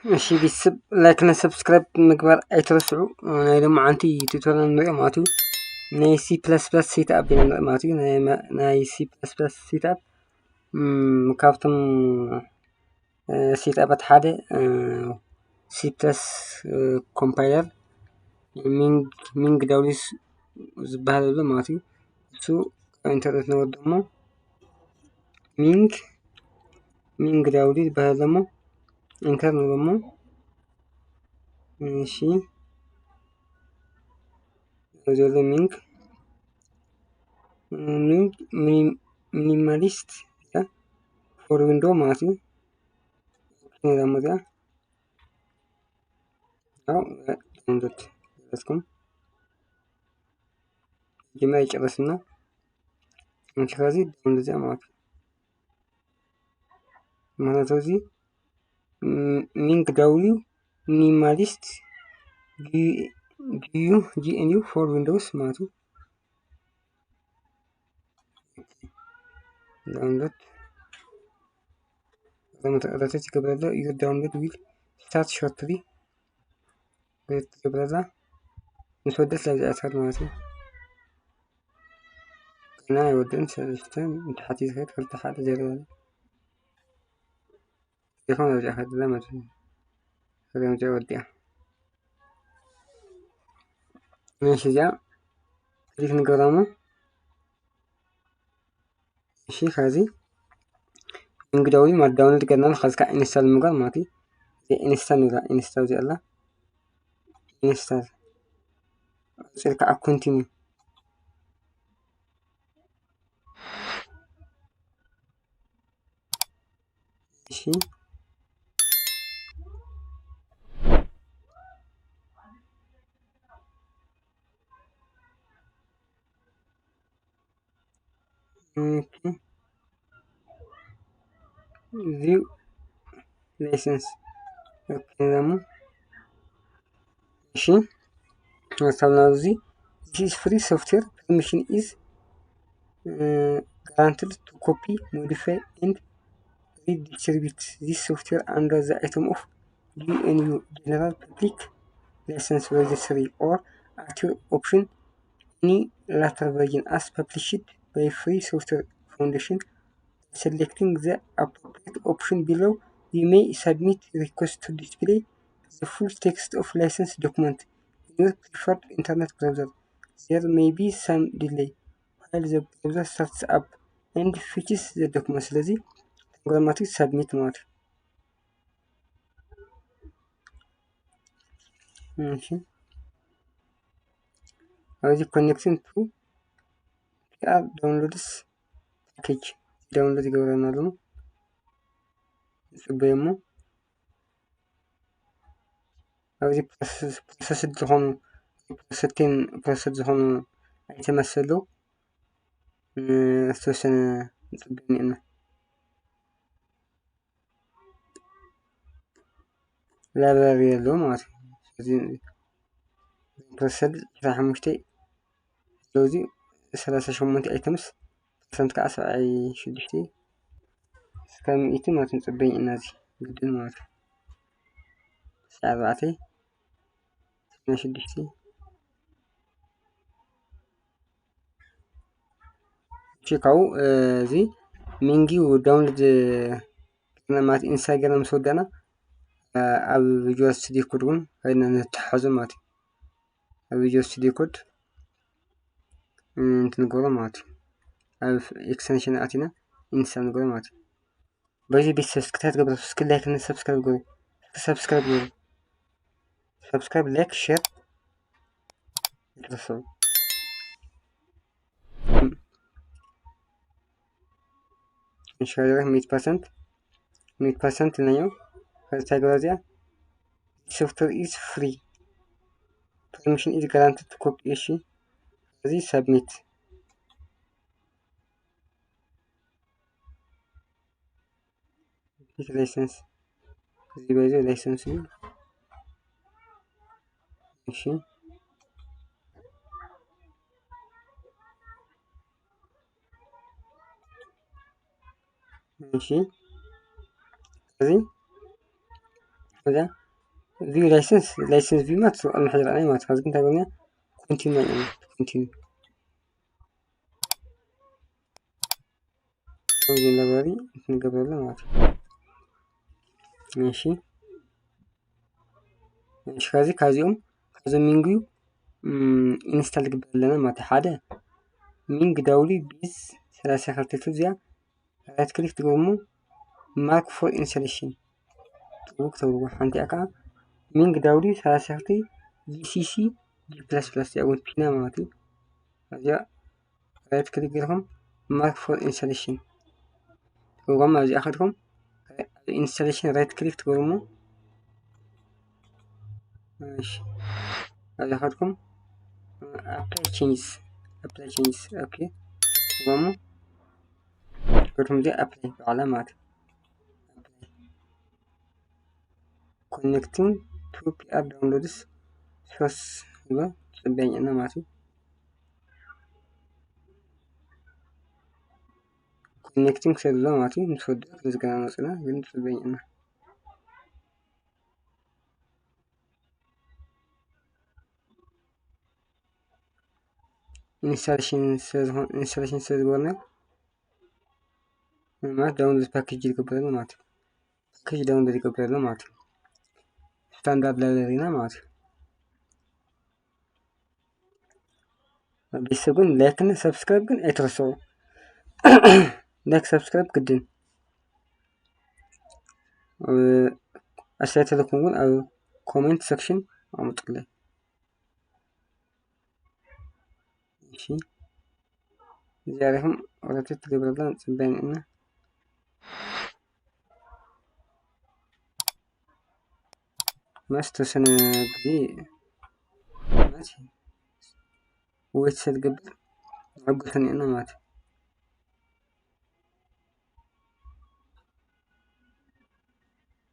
እሺ፣ ቤተሰብ ላይክ እና ሰብስክራይብ ምግባር ኣይትረስዑ። ናይ ሎማዓንቲ ቱቶሪያል ንሪኦ ማለት እዩ። ናይ ሲ ፕለስ ፕለስ ሴትኣፕ ኢና ንርኢ ማለት እዩ። ናይ መ-፣ ናይ ሲ ፕለስ ፕለስ ሴትኣፕ፣ እም፣ ካብቶም፣ እ፣ ሴትኣፓት ሓደ፣ እ፣ ሲ ፕለስ፣ እ፣ ኮምፓይለር ሚንግ፣ ሚንግ ዳብሊው ዝበሃል ኣሎ ማለት እዩ። እሱ ካብ ኢንተርኔት ነወርዶ እሞ ሚንግ፣ ሚንግ ዳብሊው ዝበሃል ኣሎ እሞ ኢንተር ንብሎ እሞ፣ እሺ፣ ዘሎ ሚንግ፣ ሚንግ ሚኒ-፣ ሚኒማሊስት ፎር ዊንዶ ማለት እዩ። ነዛ እዚኣ ያው ዳውንሎድ ገለጽኩም ጅማ ይጨረስና። እንቺ ከዚ ዳውንሎድ እዚኣ ማለት እዩ። ማለት እዚ ም-፣ ሚንግ ዳብሊው ሚኒማሊስት ጂ-፣ ጂ ዩ፣ ጂ ኤን ዩ ፎር ዊንዶውስ ማለት እዩ። ዳውንሎድ ሮቴት ይገብረለ። ዩ ዳውንሎድ ዊል ስታርት ሾርትሊ። ሮቴት ይገብረላ። ምስ ወደት ለዚ ኣትኸድ ማለት እዩ። ገና ኣይወድእን። ሰለስተ ንታሕቲ ዝኸድ ክልተ ሓደ ዜሮ። ይኹን ኣብዚኣ ከድላ ማለት እዩ። ከዚ ኣብዚኣ ወዲኣ። እሺ፣ እዚኣ ክሊክ ንገብራ እሞ፣ እሺ፣ ከዚ እንግዳዊ ማለት ዳውንሎድ ገርና፣ ከዚ ከዓ ኢንስታል ምግባር ማለት እዩ። እዚ ኢንስታል ንብላ፣ ኢንስታል እዚኣ ኣላ። ኢንስታል። ቀፂል ከዓ ኮንቲኒ። እሺ። ኦኬ። ቪው ላይሰንስ። ኦኬ፣ ደሞ እሺ፣ ሀሳብ ናብዚ this is free software, permission is, uh, granted to copy, modify and redistribute this software under the item of G N U general public license registry or at your option any later version as published by Free Software Foundation. Selecting the appropriate option below, you may submit request to display the full text of license document in your preferred internet browser. There may be some delay while the browser starts up and fetches the document. ስለዚ ተንጎማቲ ሳብሚት ማለት እዩ። እሺ፣ ኣብዚ ኮኔክሽን ቱ ፒኣር ዳውንሎድስ ፓኬጅ ዳውንሎድ ይገብረና ኣሎ። ንጽበዮ እሞ ኣብዚ ፕሮሰስ፣ ፕሮሰስ ዝኾኑ፣ ፕሮሰስን፣ ፕሮሰስ ዝኾኑ ኣይተመሰሉ፣ እ፣ ዝተወሰነ ንጽበዮ እኒአና። ላይብረሪ ኣለዎ ማለት እዩ። ስለዚ ፐርሰንት ዕስራን ሓሙሽተን ኣለዉ፣ እዚ ሰላሳ ሸሞንተ ኣይተምስ፣ ፐርሰንት ከዓ ሰብዓን ሽዱሽተን እስካብ ሚእቲ ማለት ንጽበይ ኢና፣ እዚ ግድን ማለት እዩ። ተስዓን ኣርባዕተን፣ ሰብዓን ሽዱሽተን። እሺ፣ ካብኡ፣ እ፣ እዚ ሚንጊው ዳውንሎድ፣ እ፣ ገርና ማለት ኢንስታል ገርና ምስ ወዳእና፣ እ፣ ኣብ ቪዥዋል ስቱዲዮ ኮድ እውን ከይድና ንተሓዞ ማለት እዩ። ኣብ ቪዥዋል ስቱዲዮ ኮድ፣ እ፣ እንትንገብሮ ማለት እዩ። ኣብ ኤክስተንሽን ኣቲና ኢንስታል ንገብሮ ማለት እዩ። በዚ ቤተሰብ እስኪ እንታይ ትገብሩ? እስኪ ላይክ እና ሰብስክራይብ ግበሩ። እስኪ ሰብስክራይብ ግበሩ። ሰብስክራይብ፣ ላይክ፣ ሼር ኣይትረስዑ። እሺ፣ ከዚ ሚእቲ ፐርሰንት፣ ሚእቲ ፐርሰንት ኢልናዮ። ከዚ እንታይ ግበራ እዚኣ? Software is free. Permission is granted to copy። እሺ፣ እዚ ሰብሚት። ላይሰንስ፣ እዚ በዚ ላይሰንስ እዩ። እሺ፣ እሺ፣ እዚ እዛ እዚ ላይሰንስ ላይሰንስ ቪ ማለት ኣብ መሕደራ ናይ ማለት ካብዚ እንታይ ገኛ ኮንቲኒ ናይ ማለት ኮንቲኒ እዚ ላይብረሪ ንገብረሉ ማለት እዩ። እሺ እሺ ከዚ ካብዚኦም ካብዞም ሚንግ ኢንስታል ዝግበር ኣለና ማለት ሓደ ሚንግ ዳውሊ ቢዝ ሰላሳ ክልተ እዚኣ ራይት ክሊክ ትገብሩ ማርክ ፎር ኢንስታሌሽን ጥሩ ክትብሉ ሓንቲ እያ ከዓ ሚንግ ዳውሊ ሰላሳ ክልተ ጂሲሲ ጂ ፕላስ ፕላስ እያ እውን ፒና ማለት እዩ። እዚኣ ራይት ክሊክ ጌርኩም ማርክ ፎር ኢንስታሌሽን ትገብሩም ኣብዚኣ ከድኩም ኢንስታሌሽን ራይት ክሊክ ትገብሩሞ እሺ ኣብዚኣ ከድኩም ኣፕላይ ቼንጅስ ኣፕላይ ቼንጅስ ኦኬ ትገብሩሞ ከድኩም እዚኣ ኣፕላይ በዓላ ማለት እዩ። ኮኔክቲንግ ቱ ፒኣር ዳውንሎድስ ሶርስ ዝብል ፅበኝ እና ማለት እዩ። ኮኔክቲንግ ሰብ ዝሎ ማለት እዩ። ምስ ወደ ክንዝገና መፅና ግን ፅበኝ እና ኢንስታሌሽን ስለ ዝኾነ ኢንስታሌሽን ስለ ዝገበርና ማለት ዳውንሎድ ፓኬጅ ዝገብረሉ ማለት እዩ። ፓኬጅ ዳውንሎድ ይገብረሉ ማለት እዩ። ስታንዳርድ ላይብረሪና ማለት እዩ። ቤተሰብ ግን ላይክ እና ሰብስክራይብ ግን ኣይትረስዑ። ላይክ ሰብስክራይብ ግድን። ኣስተያየት ተለኩም ግን ኣብ ኮሜንት ሴክሽን ኣምጡለይ። እሺ እዚኣ ሪኹም ኦረትት ትገብረላ ፅበያን እና መስ ተወሰነ ግዜ ማለት ወይት ሰትገብር ዝዕግፈን እየና ማለት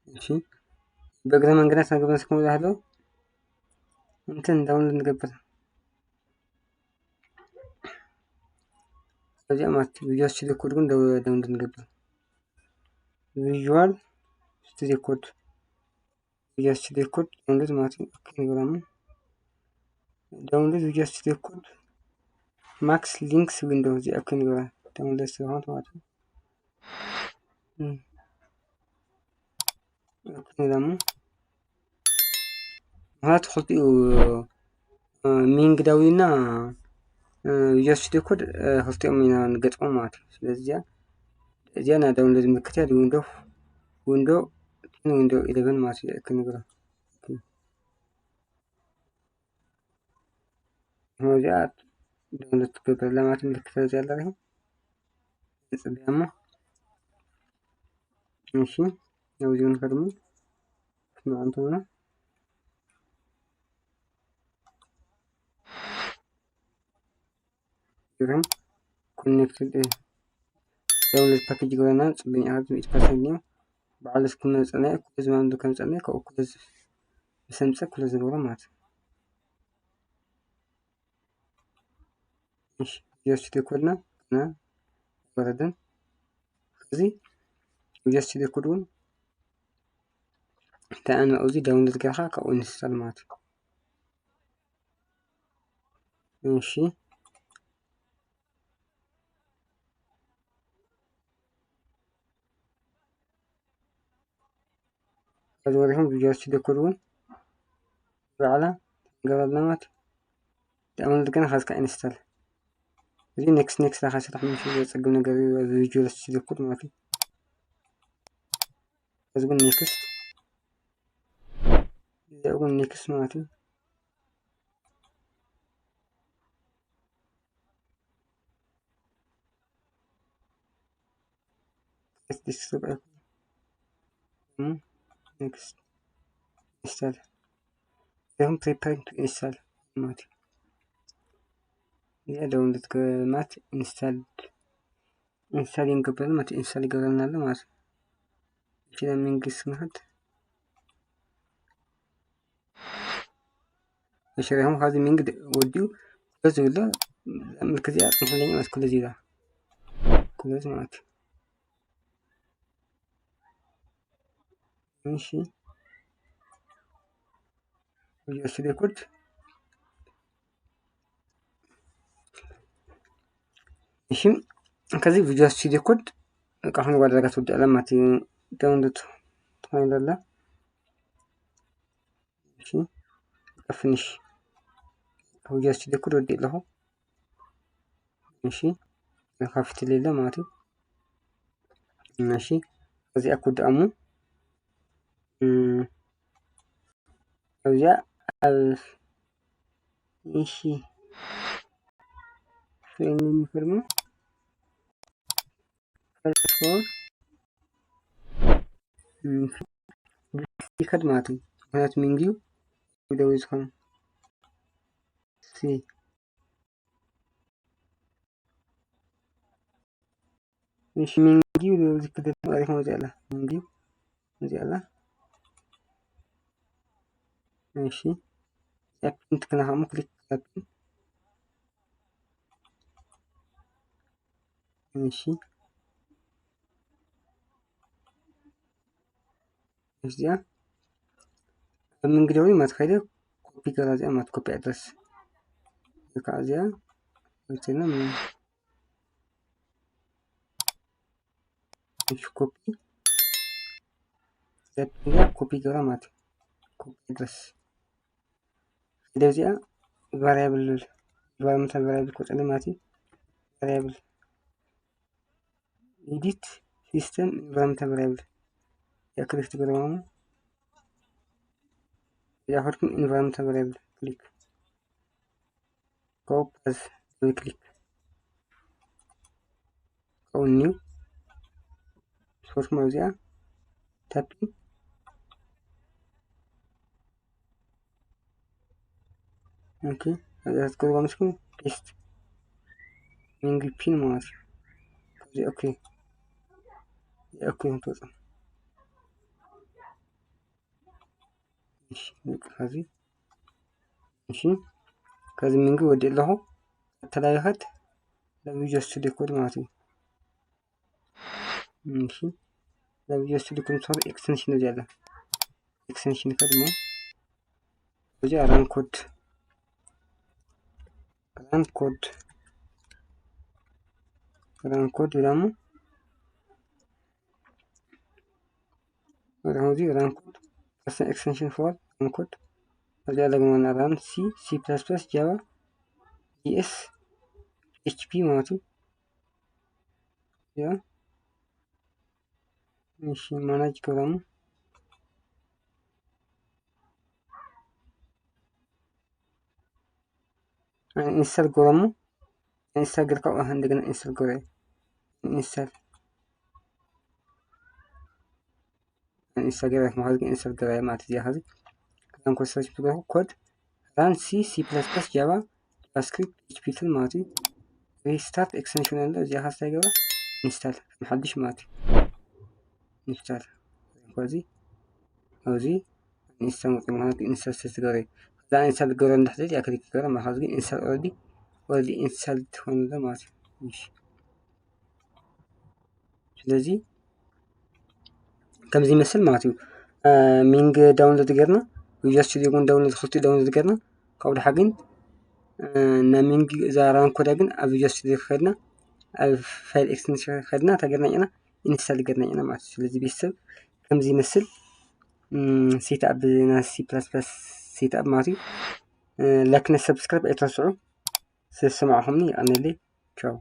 እሺ በእግረ መንገዳት ነግበስ ከምኡ ዝሃለው እንትን ዳውንሎድ ንገብር እዚኣ ማለት ቪዲዮ ስቱዲዮ ኮድ ግን ዳውንሎድ ንገብር ቪዥዋል ስቱዲዮ ኮድ ቪዲዮ ስቱዲዮ ኮድ ዳውንሎድ ማለት እዩ። ኦኬ ንገራሙ ዳውንሎድ ቪዲዮ ስቱዲዮ ኮድ ማክስ ሊንክስ ዊንዶ እዚ ኦኬ ንገራ ዳውንሎድ ስለሆነ ማለት ነው። ኦኬ ንገራሙ ምክንያቱ ክልቲኡ ሚንግ ዳዊ እና ቪዲዮ ስቱዲዮ ኮድ ክልቲኦም ኢና ንገጥሞም ማለት እዩ። ስለዚ እዚኣ እዚኣ ናይ ዳውንሎድ ምልክት እያ ዊንዶ ዊንዶ ቴን ዊንዶ ኢለቨን ማለት እዩ። ክንግሮ እዚኣ ዳውንሎድ ትገብረላ ማለት ምልክት እዚኣ ኣለሪኹ ንፅበያ እሞ እሺ ናብዚ ንኸድሞ ስምዓ እንተኾነ ይብህም ኮኔክትድ ዳውንሎድ ፓኬጅ ገበና ፅበኛ ሃብቲ ሚእቲ ፐርሰንት እዩ። በዓል እስኪ መፀናይ ኩሉ ዝማም ከመፀናይ ካብኡ ኩሉ ዝሰምፀ ኩሉ ዝነበሮ ማለት እዩ። እሺ ቪዲዮ ስቱዲዮ ኮድና ገና ወረደን እዚ ቪዲዮ ስቱዲዮ ኮድ እውን እንታይ ኣነ እዚ ዳውንሎድ ገርካ ካብኡ ኢንስታል ማለት እዩ። እሺ ዝወሪኹም ቪዲዮ ስቱዲዮ ኮድ እውን ባዕላ ገበርናማት ዳውንሎድ ገና ካዝካ ኢንስታል እዚ ኔክስት ኔክስት ዳኻ ስራሕ ምሽ ዘፀግም ነገር ቪዲዮ ስቱዲዮ ኮድ ማለት እዩ። እዚ እውን ኔክስት እዚ እውን ኔክስት ማለት እዩ። Let's describe next install ይኹን preparing to install ማለት እዩ። እዚኣ ዳውንሎድ ገማት ኢንስታል ኢንስታል ይንገብረሉ ማለት ኢንስታል ይገብረልና ኣሎ ማለት እዩ። እሺ መንግስት ንኸድ እሺ ሪኹም ካብዚ ሚንግ ወዲኡ ክሎዝ ዝብሎ ምልክት እዚኣ ፅንሕለኛ ማለት ክሎዝ ይብላ ክሎዝ ማለት እዩ። እሺ Visual Studio Code። እሺ፣ ከዚ Visual Studio Code በቃ፣ አሁን ወደ ጋር ትወዳለ ማለት download ትኾን ይላል። እሺ፣ finish። Visual Studio Code ወዲ ኣለኹ። እሺ፣ ከፍት ሌለ ማለት እዩ። እሺ፣ እዚኣ ክውድኣሙ። እም፣ ኣብዚኣ ኣብ፣ እሺ፣ ፋይል የሚፈርሙ ፋይል ፎር፣ እም፣ ይከድ ማለት እዩ። ምክንያቱ ሚንጊዩ ዊደዊ ዝኾነ ሲ እሺ፣ ሚንጊዩ ዝክደት ማለት ነው። እዚኣ ኣላ፣ ሚንጊዩ እዚኣ ኣላ። እሺ፣ ፒን ትክናኸሙ ክሊክ ፒን። እሺ፣ እዚኣ ኣብ መንግደዊ ማለት ከይደ ኮፒ ገራ እዚኣ ማለት ኮፒ ኣድረስ ወይ ከዓ እዚኣ እንትና ምን እሺ፣ ኮፒ እዚኣ ኮፒ ገራ ማለት ኮፒ ኣድረስ ከይደ እዚኣ ቫሪያብል፣ ኢንቫይሮንመንታል ቫሪያብል ክወፀለይ ማለት እዩ። ቫሪያብል ኤዲት ሲስተም ኢንቫይሮንመንታል ቫሪያብል እዚኣ ክሊክ ትገብርዋ እሞ እዚኣ ከድኩም ኢንቫይሮንመንታል ቫሪያብል ክሊክ ካብኡ ፓዝ ደብል ክሊክ ካብኡ ኒው ሶርስ ማለት እዚኣ ታፒ ኦኬ፣ እዚኣ ክትገብርዋ ምስኩም ፔስት ሚንጊ ፒን ማለት እዩ። እዚ ኦኬ፣ ኦኬ ክትወፅእ። እሺ፣ በቃ ከዚ፣ እሺ፣ ከዚ ሚንጊ ወዲእ ኣለኹ። ተላቢኸት ናብ ቪዥዋል ስቱዲዮ ኮድ ማለት እዩ። እሺ፣ ናብ ቪዥዋል ስቱዲዮ ኮድ ምሳሌ ኤክስቴንሽን እዚ ኣለ። ኤክስቴንሽን ከድሞ እዚ ራን ኮድ፣ ራን ኮድ፣ ራን ኮድ ይላሞ። እዚ ራን ኮድ፣ ፐርሰን ኤክስቴንሽን ፎር ራን ኮድ። እዚ ኣለ ድማ ራን ሲ፣ ሲ ፕለስ ፕለስ፣ ጃቫ፣ ጂ ኤስ፣ ኤች ፒ ማለት እዩ። ያ፣ እሺ፣ ማናጅ ገብረሙ። ኢንስታል ገብረሙ። ኢንስታል ጌርካ፣ ኣህ፣ እንደገና ኢንስታል ገብረ። ኢንስታል። ኢንስታል ጌርካ፣ ማለት ግን ኢንስታል ገብረ ማለት እዩ። ከዚ ከዛን ኮድ ሰርች ትገብሩ ኮድ ራን ሲ፣ ሲ ፕለስ ፕለስ፣ ጃቫ፣ ጃቫስክሪፕት፣ ኤች ፒ ቱል ማለት እዩ። ሪስታርት ኤክስቴንሽን ኣሎ፣ እዚኣ ካስታ ይገባ ኢንስታል ከም ሓድሽ ማለት እዩ። ኢንስታል። እዚ ኣብዚ ኢንስታል መጥቶ፣ ምክንያቱ ኢንስታል ስለዝገበረ። ከዛ ኢንስታል ዝገበረ እንድሕር ዘይድያ ክሊክ ይገበረ፣ ምክንያቱ ግን ኢንስታል ኦልሬዲ፣ ኦልሬዲ ኢንስታል ትኾን ኣሎ ማለት እዩ። እሺ። ስለዚ ከምዚ ይመስል ማለት እዩ። እ፣ ሚንግ ዳውንሎድ ጌርና፣ ቪዥዋል ስቱዲዮ እውን ዳውንሎድ፣ ክልቲኡ ዳውንሎድ ጌርና፣ ካብኡ ደሓ ግን፣ እ፣ ናብ ሚንግ እዛ ራን ኮዳ ግን ኣብ ቪዥዋል ስቱዲዮ ከድና፣ ኣብ ፋይል ኤክስቴንሽን ከድና፣ እንታይ ጌርና ኢና? ኢንስታል ጌርና ኢና ማለት እዩ። ስለዚ ቤተሰብ ከምዚ ይመስል፣ እም፣ ሴትኣፕ ናይ ሲ ፕላስ ፕላስ ሴትኣፕ ማለት እዩ። እ፣ ላይክ እና ሰብስክራይብ ኣይትረስዑ። ስለዝሰማዕኹምኒ የቐንየለይ። ቻው።